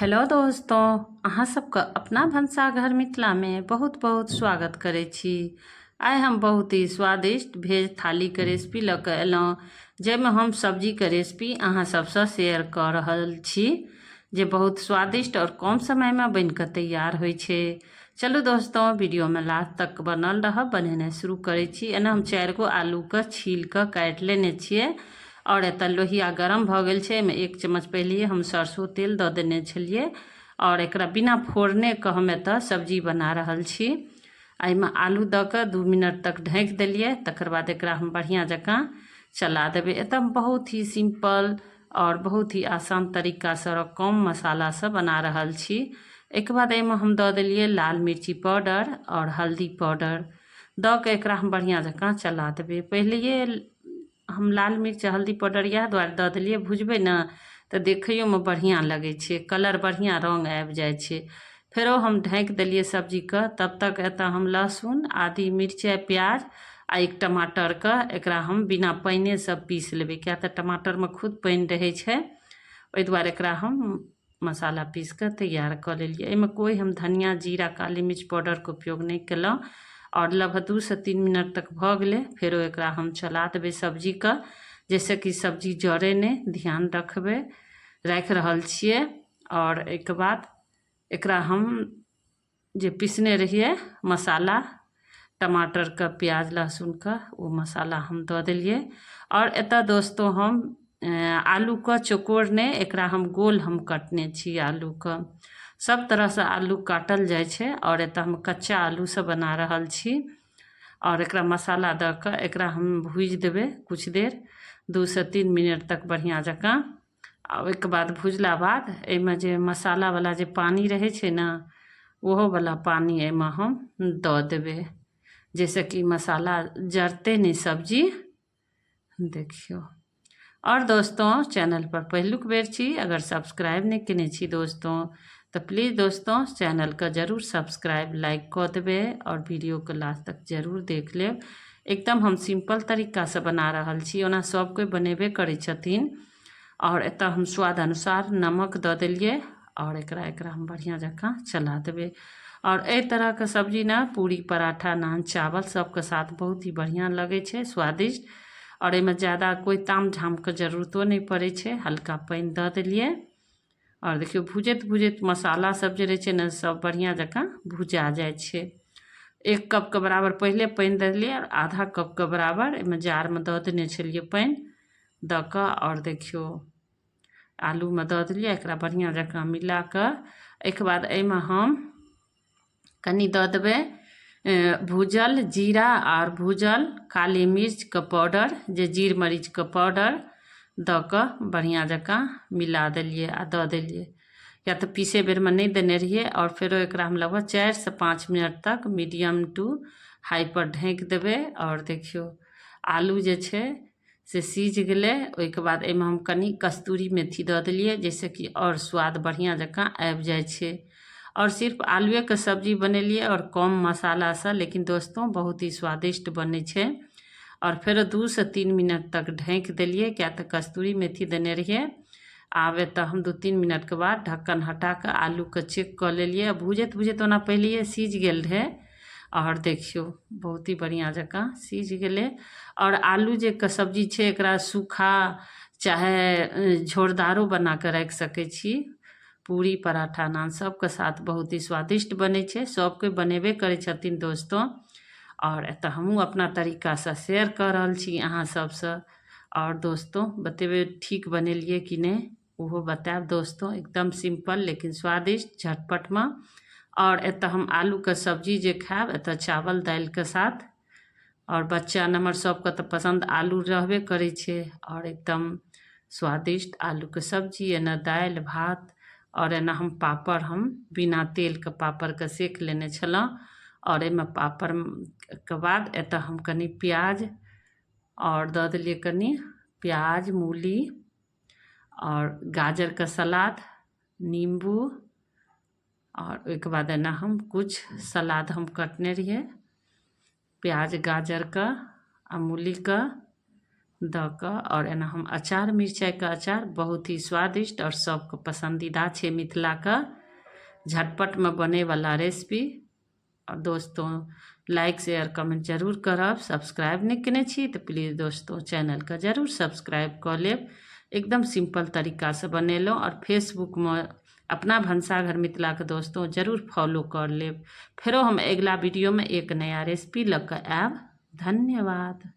Hello दोस्तों, अहाँ सबके अपना भनसाघर मिथिलामे बहुत बहुत स्वागत करै छी। आइ हम बहुत ही स्वादिष्ट भेज थालीके रेसिपी लऽ कऽ एलहुँ, जाहिमे हम सब्जीके रेसिपी अहाँ सबसँ शेयर कऽ रहल छी, जे बहुत स्वादिष्ट आओर कम समयमे बनि कऽ तैयार होइ छै। चलू दोस्तों, वीडियोमे लास्ट तक बनल रहब। बनेनाइ शुरू करै छी। एना हम 4 गो आलूके छील कऽ काटि लेने छियै आओर एतऽ लोहिया गरम भऽ गेल छै। एहिमे 1 चम्मच पहिलैये हम सरसो तेल दऽ देने छलियै आओर एकरा बिना फोड़ने कऽ हम एतऽ सब्जी बना रहल छी। एहिमे आलू दऽ कऽ 2 मिनट तक ढकि देलियै। तकर बाद एकरा हम बढ़िआँ जकाँ चला देबै। एतऽ हम बहुत ही सिम्पल आओर बहुत ही आसान तरीकासँ आओर कम मसालासँ बना रहल छी। एहिके बाद एहिमे हम दऽ देलियै लाल मिर्ची पाउडर आओर हल्दी पाउडर। दऽ कऽ एकरा हम बढ़िआँ जकाँ चला देबै। पहिलैये हम लाल मिर्च हल्दी पाउडर इएह दुआरे दऽ देलियै, भुजबै ने तऽ देखैयोमे बढ़िआँ लगै छै, कलर बढ़िआँ रङ्ग आबि जाइ छै। फेरो हम ढाँकि देलियै सब्जीके। तब तक एतऽ हम लहसुन, आदि, मिरचाइ, प्याज आ 1 टमाटरके एकरा हम बिना पानिएसँ पीस लेबै, किएक तऽ टमाटरमे खुद पानि रहै छै। ओहि दुआरे एकरा हम मसाला पीस कऽ तैयार कऽ लेलियै। एहिमे कोइ हम धनिया, जीरा, काली मिर्च पाउडरके उपयोग नहि केलहुँ। आओर लगभग 2 से 3 मिनट तक भऽ गेलै। फेरो एकरा हम चला देबै सब्जीके, जाहिसँ कि सब्जी जरै नहि, ध्यान रखबै, राखि रहल छियै। आओर एहिके बाद एकरा हम जे पिसने रहियै मसाला, टमाटरके, प्याज, लहसुनके, ओ मसाला हम दऽ देलियै। आओर एतऽ दोस्तो हम आलूके चौकोर नहि, एकरा हम गोल हम कटने छी। आलूके सब तरहसँ आलू काटल जाइ छै आओर एतऽ हम कच्चा आलूसँ बना रहल छी। आओर एकरा मसाला दऽ कऽ एकरा हम भूजि देबै किछु देर, 2 से 3 मिनट तक बढ़िआँ जकाँ। आ ओहिके बाद भुजला बाद एहिमे जे मसालावला जे पानि रहै छै ने, ओहोवला पानि एहिमे हम दऽ देबै, जाहिसँ कि मसाला जरतै नहि सब्जी। देखियौ। आओर दोस्तों, चैनल पर पहिलुक बेर छी, अगर सब्सक्राइब नहि केने छी दोस्तों, तऽ प्लीज दोस्तों, चैनलके जरूर सब्सक्राइब, लाइक कऽ देबै आओर वीडियोके लास्ट तक जरूर देख लेब। एकदम हम सिम्पल तरीकासँ बना रहल छी, ओना सब कोइ बनेबे करै छथिन। आओर एतऽ हम स्वाद अनुसार नमक दऽ देलियै आओर एकरा एकरा हम बढ़िआँ जकाँ चला देबै। आओर एहि तरहके सब्जी ने पूरी, पराठा, नान, चावल सबके साथ बहुत ही बढ़िआँ लगै छै, स्वादिष्ट। आओर एहिमे ज्यादा कोइ ताम झामके जरूरतो नहि पड़ै छै। हल्का पानि दऽ देलियै आओर देखियौ, भुजैत भुजैत मसाला सब जे रहै छै ने, सब बढ़िआँ जकाँ भुजा जाइ छै। 1 कपके बराबर पहिले पानि देलियै आओर आधा कपके बराबर एहिमे जारमे दऽ देने छलियै। पानि दऽ कऽ आओर देखियौ, आलूमे दऽ देलियै। एकरा बढ़िआँ जकाँ मिला कऽ एहिके बाद एहिमे हम कनि दऽ देबै भूजल जीरा आओर भूजल काली मिर्चके पाउडर, जे जीर मरीचके पाउडर दऽ कऽ बढ़िआँ जकाँ मिला देलियै आ दऽ देलियै, किएक तऽ पीसै बेरमे नहि देने रहियै। आओर फेरो एकरा हम लगभग 4 से 5 मिनट तक मीडियम टू हाइपर ढाँकि देबै। आओर देखियौ, आलू जे छै से सीझ गेलै। ओहिके बाद एहिमे हम कनि कस्तूरी मेथी दऽ देलियै, जाहिसँ कि आओर स्वाद बढ़िआँ जकाँ आबि जाइ छै। आओर सिर्फ आलुएके सब्जी बनेलियै आओर कम मसालासँ, लेकिन दोस्तो, बहुत ही स्वादिष्ट बनै छै। आओर फेरो 2 से 3 मिनट तक ढाँकि देलियै, किएक तऽ कस्तूरी मेथी देने रहियै। आब एतऽ हम 2-3 मिनटके बाद ढक्कन हटा कऽ आलूके चेक कऽ लेलियै। भुजैत भुजैत ओना पहिलैए सीझ गेल रहै। आओर देखियौ, बहुत ही बढ़िआँ जकाँ सीझ गेलै। आओर आलू जे के सब्जी छै, एकरा सूखा चाहे झोरदारो बना कऽ राखि सकै छी। पूरी, पराठा, नान सबके साथ बहुत ही स्वादिष्ट बनै छै। सब कोइ बनेबे करै छथिन दोस्तो। आओर एतऽ हमहूँ अपना तरीकासँ शेयर कऽ रहल छी अहाँ सबसँ। आओर दोस्तो, बतेबै ठीक बनेलियै कि नहि, ओहो बतायब दोस्तो। एकदम सिम्पल लेकिन स्वादिष्ट, झटपटमे। आओर एतऽ हम आलूके सब्जी जे खायब एतऽ चावल दालिके साथ। आओर बच्चा नम्हर सबके तऽ पसन्द आलू रहबे करै छै। आओर एकदम स्वादिष्ट आलूके सब्जी, एना दालि भात आओर एना हम पापड़, हम बिना तेलके पापड़के सेक लेने छलहुँ। आओर एहिमे पापड़के बाद एतऽ हम कनि प्याज आओर दऽ देलियै, कनि प्याज, मूली आओर गाजरके सलाद, नीम्बू। आओर ओहिके बाद एना हम किछु सलाद हम कटने रहियै, प्याज, गाजरके आ मूलीके। दऽ कऽ आओर एना हम अचार, मिरचाइके अचार बहुत ही स्वादिष्ट आओर सबके पसन्दीदा छै। मिथिलाके झटपटमे बनैवला रेसिपी। आओर दोस्तों, लाइक, शेयर, कमेंट जरूर करब। सब्सक्राइब नहि केने छी तऽ प्लीज दोस्तों, चैनलके जरूर सब्सक्राइब कऽ लेब। एकदम सिंपल तरीकासँ बनेलहुँ। आओर फेसबुकमे अपना भनसाघर मिथिलाके दोस्तों जरूर फॉलो कर लेब। फेरो हम अगिला वीडियोमे एक नया रेसिपी लऽ कऽ आयब। धन्यवाद।